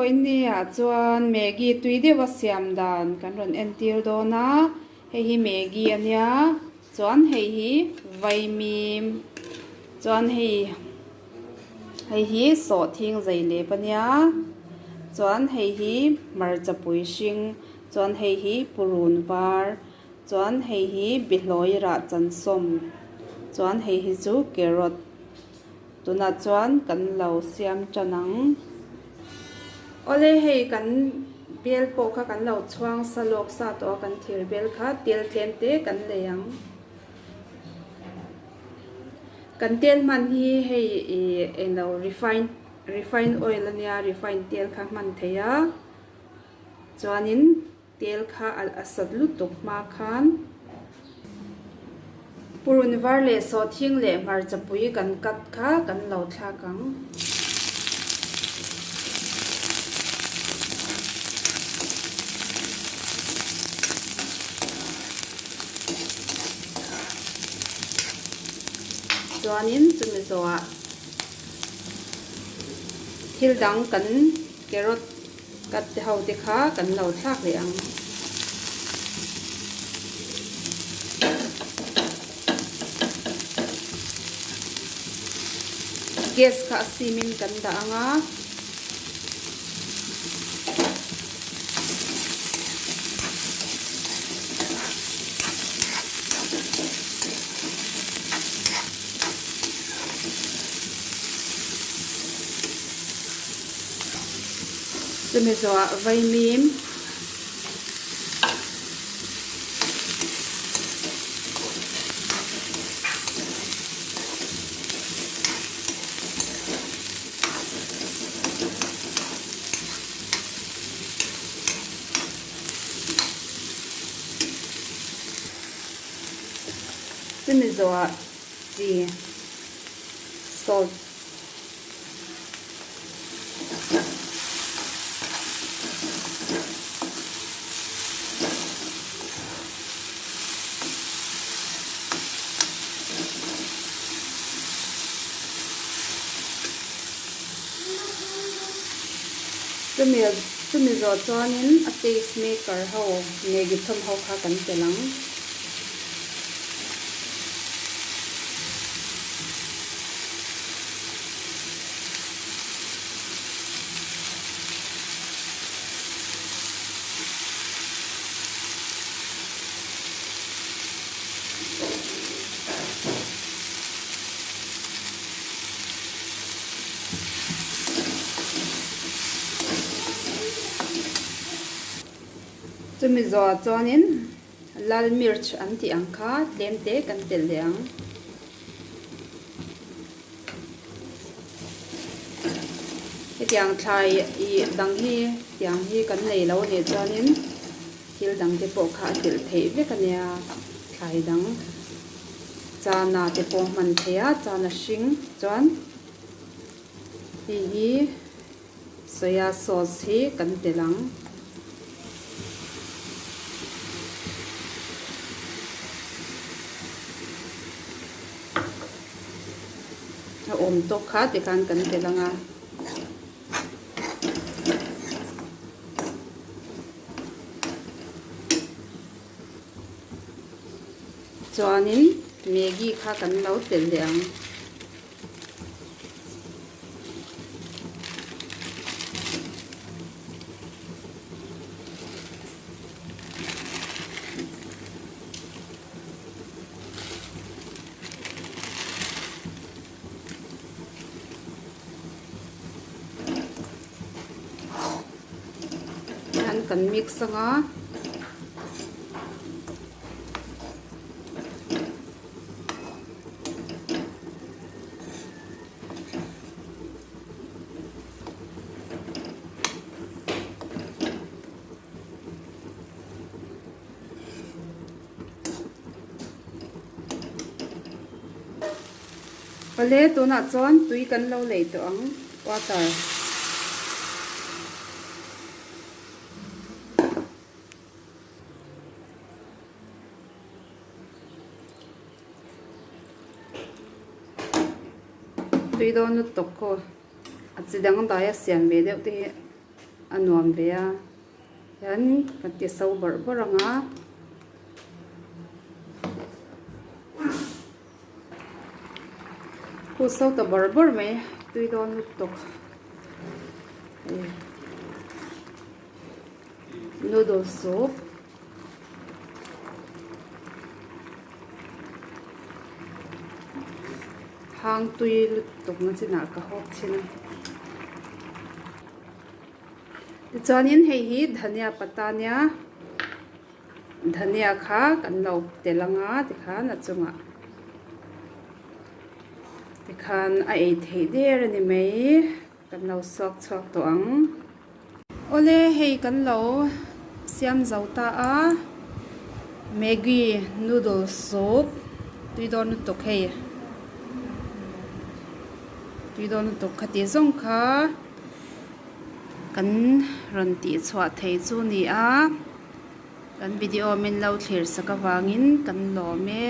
Vawiin ah chuan Maggi tui deuha siam dan kan rawn entir dawn a, hei hi Maggi a nia chuan hei hi vaimim chuan hei hei hi sawhthing zei lep a nia chuan hei hi hmarcha pui hring chuan hei hi purun var chuan hei hi bihlawi rah chansawm chuan hei hi chu carrot. Tunah chuan kan lo siam tan ang. Awle hei kan bel pawh kha kan lo chhuang sa lawk sa tawh a kan thir bel kha tel tlem te kan lei ang. Kan tel hman hi hei ih englo refine refine oil ania refine tel kha hman thei a chuanin Tel kha a sat lutuk hma khan purun var leh sawhthing leh hmarcha pui kan cut kha kan lo thlak ang. Chuanin chumi zawhah thil dang kan carrot Cut te ho te kha kan lo thlak leh ang. Gas kha a sim in kan dah ang a. Chumi zawhah vaimim chumi zawhah chi salt. Chumi chumi zawh chuanin a taste maker ho Maggi chhawm ho kha kan telh ang. Chumi zawhah chuanin Lal mirch an tih ang kha tlem te kan telh leh ang. Hetiang thlai ih dang hi tiang hi kan nei lo anih chuanin thil dang te pawh kha a telh theih vek a nia. Thlai dang chana te pawh hman theih a, chana hring chuan hei hi Soya sauce hi kan telh ang. A awm tawk kha tikhan kan telh ang a. Chuanin Maggi kha kan lo telh leh ang. Hian kan mix anga. Awle tunah chuan tui kan lo lei tawh ang water. Tui dawn lutuk khaw a chi dang dai a siam ve deuh te hi. a nuam ve a hian kan ti so bawrh bawrh ang a. Khu so ta bawrh bawrh mai tui dawn lutuk hei noodle soup. Hang tui lutuk na chinah ka hawp chhin a. Tichuanin hei hi dhania pata nia dhania kha kan lo tel anga tikhan a chungah tikhan a ei theih der a ni mai kan lo suak chhuak tawh ang. Awle hei kan lo siam zo ta a Maggi noodle soup tui dawn lutuk hei tui dawn lutuk khati zawng kha kan rawn tih chhuah thei chu ni a kan video min lo thlir sak avangin kan lawm e.